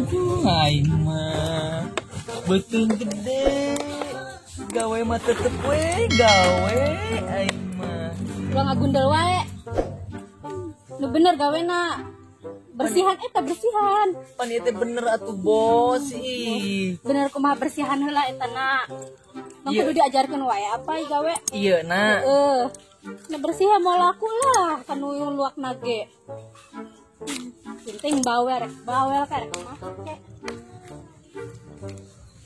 Aduh, aing mah beuteung gede. Gawe mah tetep we gawe aing mah. Ulah ngagundel wae. Nu bener gawena. Bersihan eta bersihan. Pan ieu teh bener atuh, Bos. Ih. Bener kumaha bersihan heula eta na. Bang Iya. kudu diajarkeun wae apa ieu gawe. Iya, na. Heeh. Nah, bersihan mau laku lah kanu luak nage. Penting bawel rek bawel ka rek make.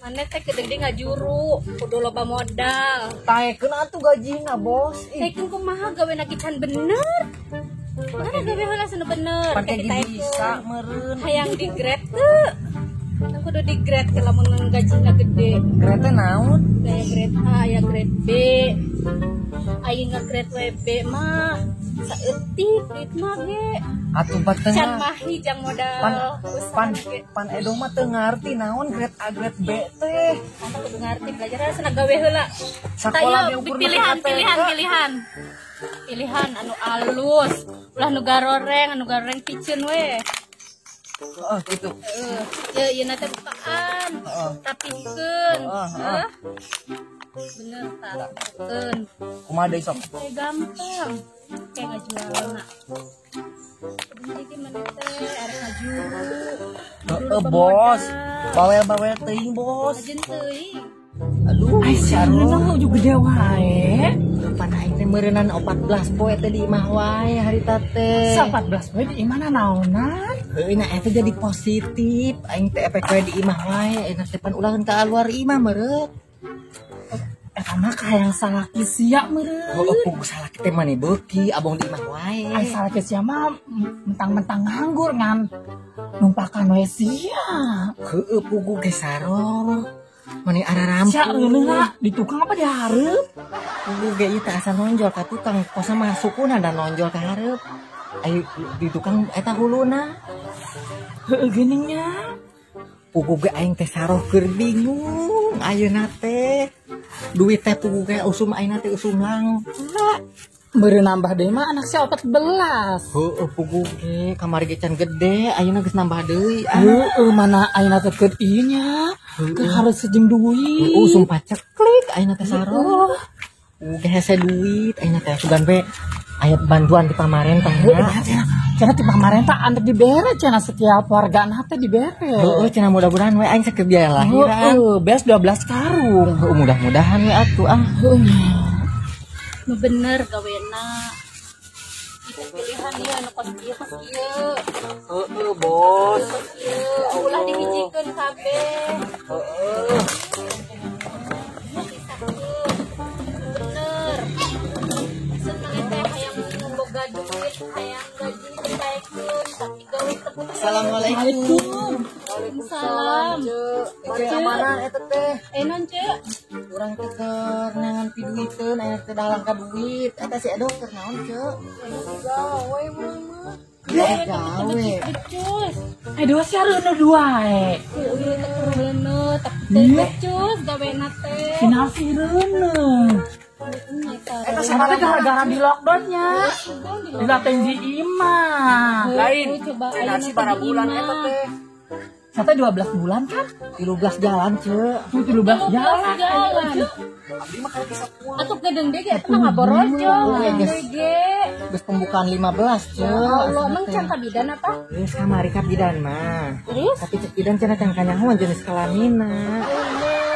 Maneh teh gede ngajuru, kudu loba modal. Taekeun atuh gajina, Bos. Ih. Taekeun kumaha gawe na can bener. Mana gawe heula sanu bener. Pan Kayak kayak bisa meureun. Hayang di grade teu. Kan kudu di grade ke lamun gajina gede. Grade teh naon? Kayak grade A ya grade B. Aing nge-grade WB mah saeutik duit mah ge. Atuh bat teu Can mahi jang modal pan usaha pan ge. Pan Edo mah teu ngarti naon grade A grade B teh. Kan kudu ngarti belajar sana gawe heula. Sakola Tayo ge ukur pilihan pilihan pilihan. Pilihan anu alus, ulah nu garoreng, anu garoreng piceun we. Heeh, gitu. Heeh, ieu ieu na teh bukaan. Heeh. Tapikeun. Heeh, heeh. Bener tapikeun. Kumaha deui sok? Kayak gampang. Kayak ngajualna. Jadi gimana teh arek ngajuru. Heeh, Bos. Bawel-bawel teuing, Bos. Ajen teuing. Aduh, Ai saruna juga gede wae. Pan aing teh meureunnan 14 poe teh di imah wae harita teh. 14 poe di imah naonan? Heueuh, nah eta jadi positif. Aing teh efek we di imah wae, enak teh pan ulah ka luar imah meureun. Eta mah kahayang salaki sia meureun. Heueuh, puguh salaki teh mani beuki abong di imah wae. Ai salaki sia mah mentang-mentang nganggur ngan numpakan we sia. Heueuh, puguh ge saroro. Mani ararampung. Sia reuneuh di tukang apa di hareup? Puguh ge ieu teh asa nonjol ka tukang, kosa masukuna da nonjol ka hareup. Ayo di tukang eta huluna. Heueuh geuning nya. Puguh ge aing teh saroh keur bingung ayeuna teh. Duit teh puguh ge usum ayeuna teh usum langka. Meureun nambah deui mah anak sia 14. Heueuh, puguh ge kamari ge can gede, ayeuna geus nambah deui. Ah. Heueuh, mana ayeuna teh keur ieu nya. Keur harus jeung duit. Heueuh, usum paceklik ayeuna teh saroh. Puguh ge hese duit ayeuna teh sugan we aya bantuan di pamarentah Heueuh, nya. cenah cenah ti pamarentah anak dibere cenah setiap warga na teh dibere. Heueuh, cenah mudah-mudahan we aing sakit biaya lahiran. Heueuh, beas 12 karung. Heueuh, mudah-mudahan we atuh ah. Heueuh. Nu bener gawena. Itu pilihan ieu anu kos ieu kos ieu. Heeh, Bos. Kos ieu ulah dihijikeun kabeh. Heeh. Pisahkeun. Nu bener. Maksud maneh teh hayang boga duit, hayang gaji ditaekeun, tapi gawe teu bener. Assalamualaikum. Waalaikumsalam. Ceu, amanan eta teh. Eh non ceu. Urang teh keur neangan piduiteun, aya teh dalang ka duit. Eta si Edo keur naon, Ceu? Gawe mah. Gawe. Becus. Eh dua sia reuneuh wae. Heueuh teh keur reuneuh, tapi teu becus gawena teh. Final si reuneuh. Eta Eta teh gara-gara di lockdown nya. Dilateng di imah. Lain. Coba Cenah si bara bulan eta teh. Sampai 12 bulan kan? 13 jalan, Ceu. Tuh 13 jalan. Jalan. Abdi mah karek 10. Atuh gedeng deui ge eta mah ngaborojong Iya, gedeng geus. ge. Geus pembukaan 15, Ceu. Ya Allah, emang can ka bidan apa? Geus kamari ka bidan mah. Terus? Tapi cek bidan cenah can kanyahoan jenis kelamina.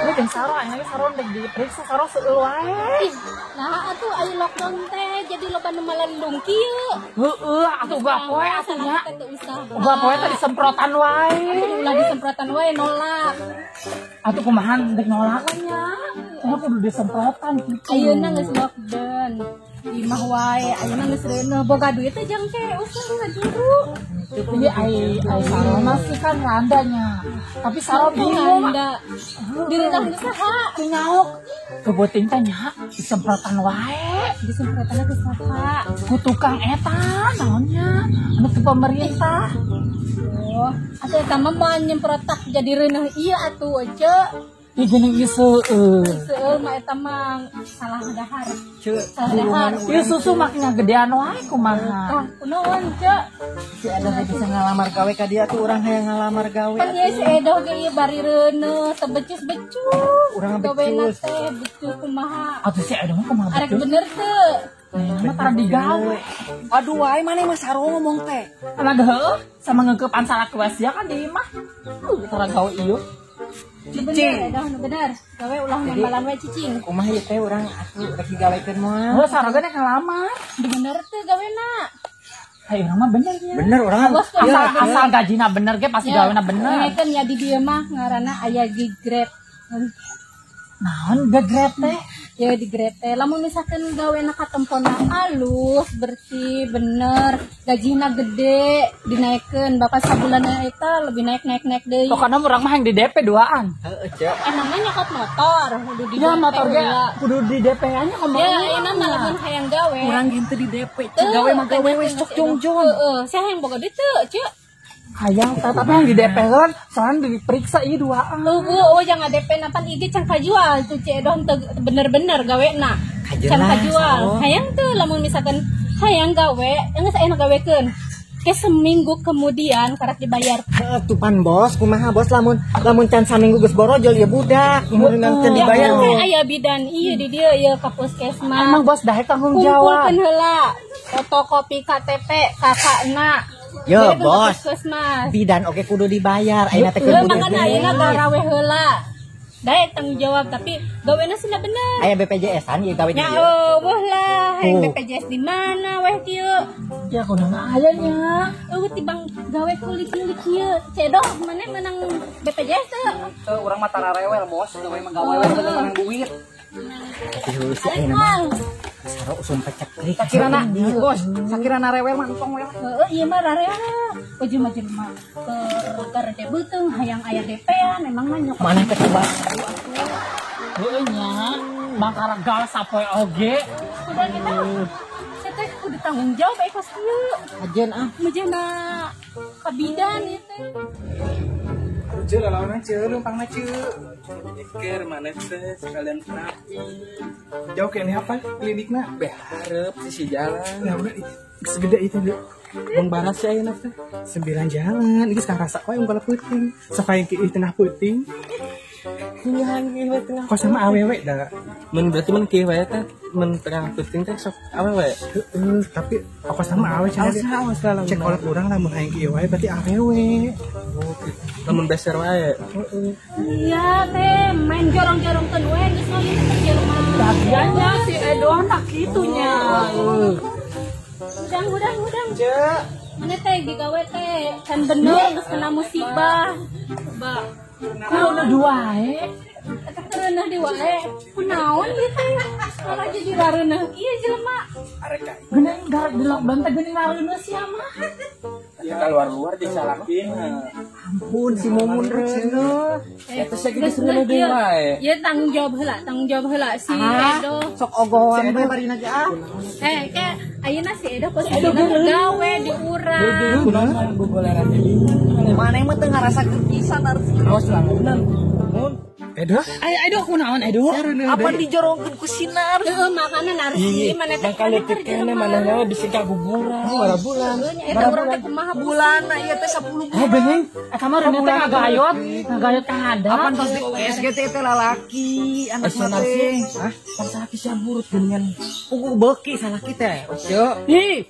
Ini jeung saro aing ge saro rek diperiksa saro seueur wae. Ih, nah atuh aya lockdown teh jadi loba nu malendung kieu. Heueuh, atuh uga poe atuh nya. Teh teu usaha. Uga poe teh disemprotan wae. Atuh ulah disemprotan wae nolak. Atuh kumaha rek nolak nya. Kumaha kudu disemprotan kitu. Ayeuna geus lockdown. Imah wae, ayeuna geus reuneuh boga duit teh jang ke usaha ngajuru. Jadi ai ai saro mah sih kan randanya. Tapi saro bingung. Randa. Direunah usaha. Teu nyaok. Keboting teh nya disemprotan wae. Disemprotan ku saha? Ku tukang eta naonnya anu ti pemerintah. Oh, atuh eta mah moal nyemprotak jadi reuneuh ieu atuh, Ece. Ih geuning ieu seueur. Seueur mah eta mah salah dahar. Ceu, Salah dahar. Ieu susu makin ngagedean wae kumaha. Tah, kunaon ceu? Si Edo teh bisa ngalamar gawe ka dia tuh urang hayang ngalamar gawe. Pan ieu si Edo ge ieu bari reuneuh, teu becus-becus. Urang Gawena becus. teh becus kumaha. Atuh si Edo mah kumaha Arek becus. bener teu? Nah, mah tara digawe. Aduh wae maneh mah sarua ngomong teh. Anak heueuh sama ngeukepan salah kelas ya kan di imah. Tara gawe ieu. Bener, Edo nu bener. Gawe ulah mambalan we cicing. Kumaha ieu teh urang atuh rek digawekeun moal. Heuh sarua ge ngalamar. Bener teu gawena. Hayu urang mah bener nya. Bener urang. Bos, Asal asal gajina bener ge pasti gawena bener. Dengekeun ya di dieu mah ngaranna aya gigrep. Naon gegrep teh? Ya di grep teh lamun misalkan gawena katempona alus, bersih, bener, gajina gede, dinaikkeun bakal sabulanna eta lebih naik-naik-naik deui. Pokoknya urang mah yang di DP duaan. Heeh, ceu. Emangnya nyokot motor kudu di Ya DP motor ge heula. kudu di DP nya ngomong. Ya ayeuna mah lamun hayang gawe. Urang ge teu di DP. Teu, Gawe mah gawe we sok jongjon. Heeh, sia hayang boga duit teu, Ceu? Hayang teh tapi yang di DP kan soalnya diperiksa ieu duaan. Eueuh, oh jangan DP napan ieu can kajual tuh Ceu Edo teu bener-bener gawena. Kajelas, Can kajual. oh. Hayang teu lamun misalkan hayang gawe, geus aya nu gawekeun. Ke seminggu kemudian karak dibayar. Heeh, tupan bos, kumaha bos lamun lamun can saminggu geus borojol ya budak, mun can Ya dibayar. kan aya bidan ieu di dieu ieu ka puskesmas. Emang bos daek tanggung jawab. Kumpulkeun heula fotokopi KTP kakakna. Yo, Berekeun ka bos. Puskesmas. Bidan oke kudu dibayar, ayeuna teh Heuh kudu. makana ayeuna garawe heula. Daek tanggung jawab tapi gawena sih bener. Aya BPJS-an ieu gawe di Ya dieu. eueuh lah, hayang Tuh. BPJS di mana weh kieu? Ya kudu aya nya. Eueuh tibang gawe kulik-kulik kieu. Cedoh maneh menang BPJS teu? Teu urang mah tara rewel bos, gawe mah gawe we teu menang duit. Aduh, si ayeuna mah Moal. saro usum peceklik. Sakirana bos, sakirana rewel mah entong we lah. Heeh, ieu mah rarea. Ujung-ujung mah keur gede beuteung hayang aya DP-an emang mah nyokot. Mana teh coba? Heueuh nya. Bangkara gal sapoe oge. Udah kita saya teh kudu tanggung jawab aya kos kieu. Ajeun ah. Mejana kabidan ieu teh. Ceu lalawanan ceu numpangna ceu. Mikir maneh teh sekalian terapi. Jauh kene apa klinikna? Beh hareup sisi jalan. Nah udah segede itu deh. Bang barat sih ayeuna teh. 9 jalan, ini sekarang rasa wae unggal peuting. Sok hayang ki tengah peuting. Nyahan kieu we tengah. Kok sama awewe da. Mun berarti mun kieu wae teh mun tengah peuting teh sok awewe. Heeh, tapi aku sama awe cenah. Awas awas lah Cek kolot urang lamun hayang kieu wae berarti awewe. Lamun beser wae. Heeh. Iya teh main jorong-jorongkeun we geus mah ieu teh jelema. Bagiannya si Edo tak kitunya. Hudang hudang hudang. Mana teh digawe teh kan bener geus kena musibah. Coba. Kudu dua wae. Eta teh reuneuh di wae. Kunaon ieu teh? Malah jadi rareuneuh kieu jelema. Geuning garap di lockdown teh geuning ngareuneuh sia mah. Ya keluar-luar disalakin. Ampun si Mumun reuneuh. Eta sih geus reuneuh deui wae. Ieu tanggung jawab heula si Edo. Sok ogohan bae barina ge ah. Eh, ke ayeuna si Edo posisina gawe di urang. Kunaon gogoleran deui. Maneh mah teu ngarasakeun pisan arti. Awas lah mun. Edo, Ayo Edo kunaon Edo? Apa dijorongkeun ku sinar? Heeh, makana narsi maneh teh Bangka leutik keneh manehna bisi kaguguran. bulan. Eta urang teh kumaha Bulana ieu teh 10 bulan. Eh bening, eta mah reuneuh teh ngagayot, ngagayot ka hadap. Apan tos di USG teh teh lalaki anak mah teh. Hah? Salaki sia burut geuningan. Puguh beuki salaki teh. Ceu. Ih,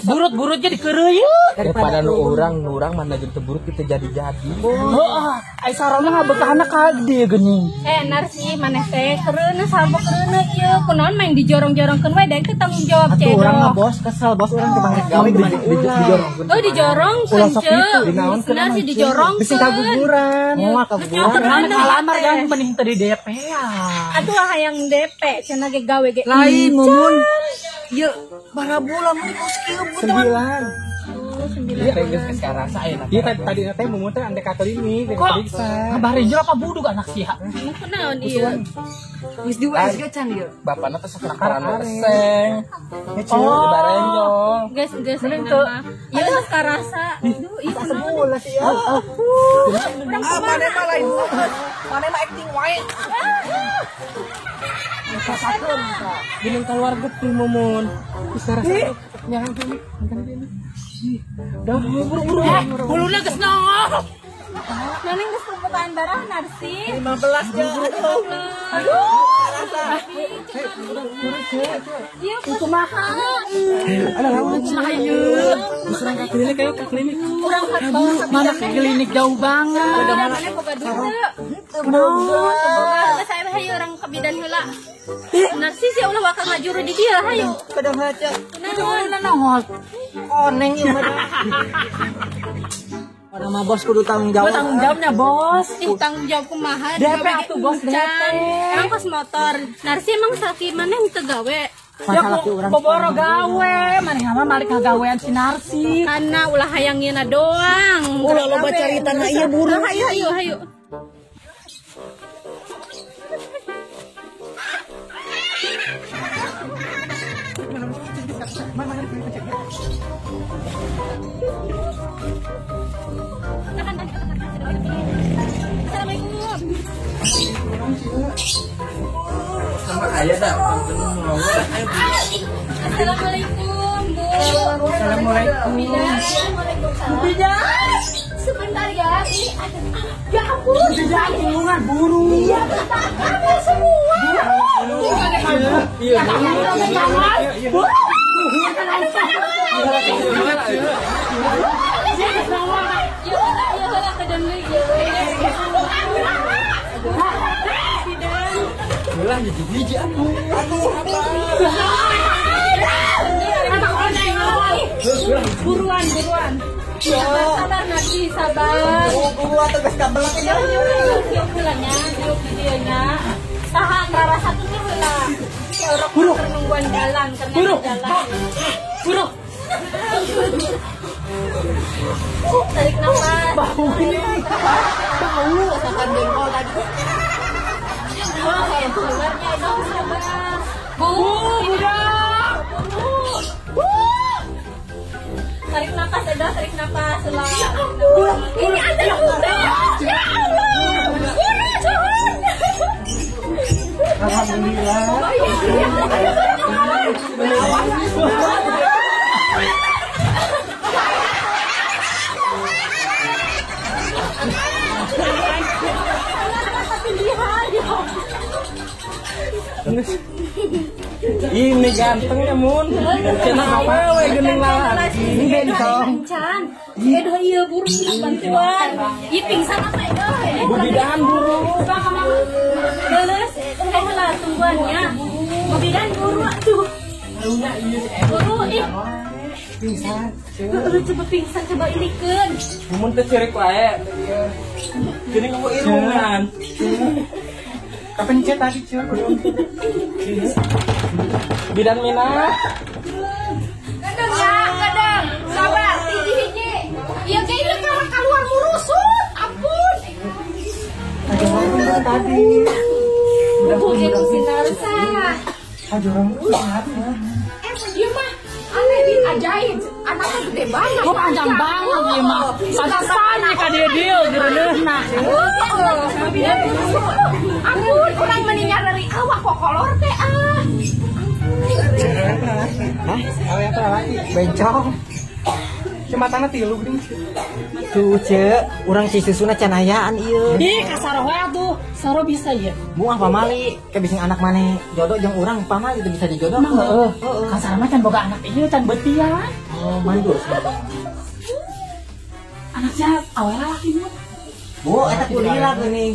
burut-burutnya dikeureuyeun. Daripada nu urang mana jeung teu burut kita jadi-jadi. Heeh, ai sarona ngabekahna ka dieu geuning. Eh, narsi maneh teh kereuneuh salbo kereuneuh ieu kunaon main dijorong-jorongkeun we da itu tanggung jawab Atuh Ceu urang mah Edo. bos kesel bos urang teh bang gawe di mana ulah. Oh dijorongkeun Ulah sok Ceu. kitu, dinaonkeun Narsi emang, Ceu. dijorongkeun. Bisi kaguguran, moal kaguguran. Urang ngalamar yang bening teu di DP ya. Atuh hayang DP cenah ge gawe ge. Lain Mumun. Ieu bara bulan mun kos kieu 9. Oh, 9 9 Iya, bulan. geus karasa ayeuna. Iya tadi teh mumun teh ande ka klinik Kok diperiksa. ngabarinjol apa buduk anak sia? Emang kunaon ieu? Geus di USG can ieu. Bapakna teh sok karan peseng. Oh. Barenjol. Geus geus Mending enak teu. mah. Ieu geus karasa. Duh, ieu kunaon? Sebulan sih ya. Ah, maneh mah lain. Maneh mah acting wae. Rasakeun ka. Geuning keluar getih mumun. Bisa rasa. Jangan gini, jangan gini. Dah buru-buru. Huluna geus nongol. Neneng geus pembukaan darah narsi. 15 ya. Aduh. Aduh. Ieu Kumaha? Ada lawan Kumaha ieu? Diserang ke klinik ayo ke klinik. kurang Mana ke klinik jauh banget. Mana boga duit teu? Boga. Geus aya hayu urang ka bidan heula. Narsi sih ulah waka ngajuru di dieu hayu. Kadang aja Kunaon? Huluna nongol. koneng ieu mah. Orang mah bos kudu tanggung jawab. Gua tanggung jawabnya, Bos. Ih, tanggung jawab kumaha? DP atuh, Bos, DP. Emang kos motor. Narsi emang saki mana yang teu gawe? Ya boboro gawe, maneh mah malik ngagawean si Narsi. Karena ulah hayang yeuna doang. Ulah loba caritana ieu buru. Hayu hayu hayu. Tahan, tahan, tahan, tahan. Assalamualaikum. Sama aya dah. Assalamualaikum, Bu. Assalamualaikum. Bidan. Waalaikumsalam. Sebentar ya, ini ada. Ya ampun. Bidan tulungan buru. Iya, bentar. Ada semua. Iya. Buru. Ya, ya, heula ke dalam deui, ya. Bidan. Ulah hiji-hiji atuh. Buruan, buruan. Sabar, sabar nanti, sabar. Buru atuh geus kabelak Ya, ieu. yuk, heulanya, yuk videonya. Tahan, rara satu nih heula. Si orok keur nungguan jalan, keur Buru. jalan. Buru. Tarik nafas. Bau ini. Bau. Makan jengkol tadi. Oh, keluarnya dong, sabar. Bu, budak. Bu. Tarik nafas, Edo, tarik nafas. Lah. Ini ada kuda. Ya Allah. Buru, cuhun. Alhamdulillah. Ini gantengnya mun. Cenah awewe geuning lalaki. Ini bencong. Edo ieu buru bantuan. Ieu pingsan apa Edo? Bu bidan buru. Geus, eh heula tungguannya. Bu bidan buru atuh. Buru ih. Pingsan. Heeh, coba pingsan coba ilikeun. Mumun teh ceurik wae. Geuning ku irungan. Kapencet tadi ceu. Bidan Mina. Kadang ya, kadang. Sabar, hiji-hiji. Ieu ge ieu kalau keluar murusut. Ampun. Tadi. Buku ge ku si Narsa. Aduh orang rusak. Dia mah aneh bin ajaib. Anaknya gede banget. Kok panjang banget ieu mah. Pantesan ya ka dieu dieu geureuneuhna. Ampun, kurang meninggal dari awak kok kolor teh ah. Hah? Awe apa lagi? Bencong. Cematana tilu geuning. Tuh, Cek, urang si susuna can ayaan ieu. Ih, kasaro we atuh. Saro bisa ya. Buah pamali, ke bising anak maneh jodoh jeung urang pamali teu bisa dijodoh. Emang heeh. Kasaro mah can boga anak ieu can betian. Oh, mandul. Anaknya awe lalaki mah. Bu, eta kulila geuning.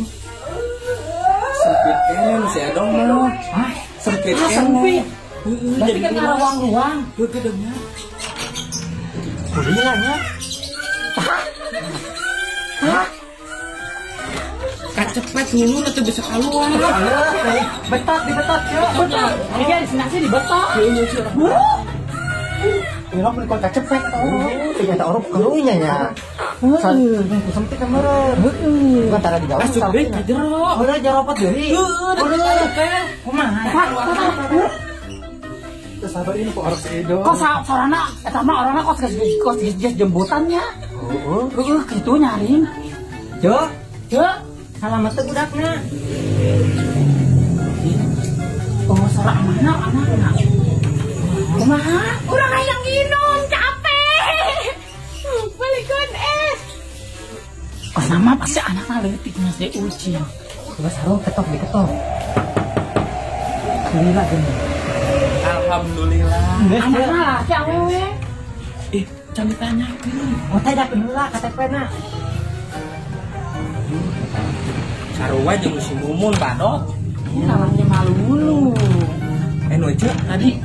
Sempit kene si Edong mah. Hah? Sempit Ah, kene. sempit. Heeh, Berarti jadi kan ngarawang-ruang. Heuh nya. Kulila nya. Kacepet dulu teu bisa keluar. Betot, dibetot, Cek. Betot. Ini di sini dibetot. Heeh, Buru. Ilok beli kota cepet Oh, ternyata orang karunya nya. Sempit kemarin. Bukan tara di gawe. Asup deui ka jero. Udah jaropat deui. Heeh, teh. Kumaha? Sabar ini kok orang seedo. Kok sorana eta mah orangna kos geus jemputannya. Heeh. Heeh, kitu nyaring. Jo, Jo, salamet teh budakna. Oh, sora mana anakna? Kumaha? Urang hayang nginum, capek. Balikeun es. Kos nama pasti anakna leutik nya si Uci. Coba sarung ketok diketok. Lila gini. Alhamdulillah. Anakna laki awewe. Ih, can ditanyakeun. Oh, teh dapeun heula KTP-na. Sarua jeung si Mumun badot. Salahnya malu. Eh, nu ceu tadi.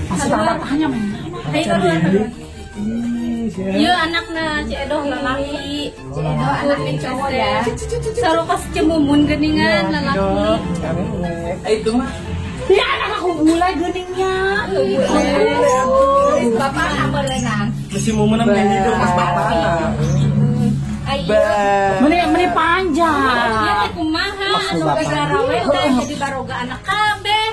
Masih tambah tanya mana? Ayo, iya anakna Ceu Edoh lalaki. Ceu Edoh anaknya cowok ya. Sarua pas Ceu Mumun geuningan lalaki. Eh, itu mah. Ya anak aku bule geuningnya. Bapak amerenan. Si Mumun mah hidup pas bapakna. Ayo. Meni meni panjang. Ieu teh kumaha anu garawe teh jadi baroga anak kabeh.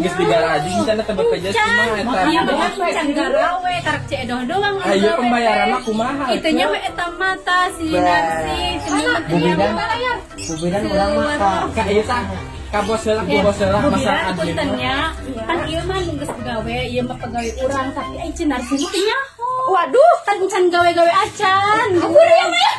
Geus digaraji sana teh BPJS kumaha eta. Iya bener can garawe tarak Ceu Edoh doang. Ayo pembayaranna kumaha? Itunya we eta mata si Narsi, si Mumun Bu Bidan. Bu Bidan urang mah ka Ka ieu tah ka bos heula, ku bos heula masalah admin. Puntennya kan ieu mah nu geus gawe, ieu mah pegawai urang tapi ai Ceu Narsi mah teu nyaho. Waduh, Kan can gawe-gawe acan. aku ya mah.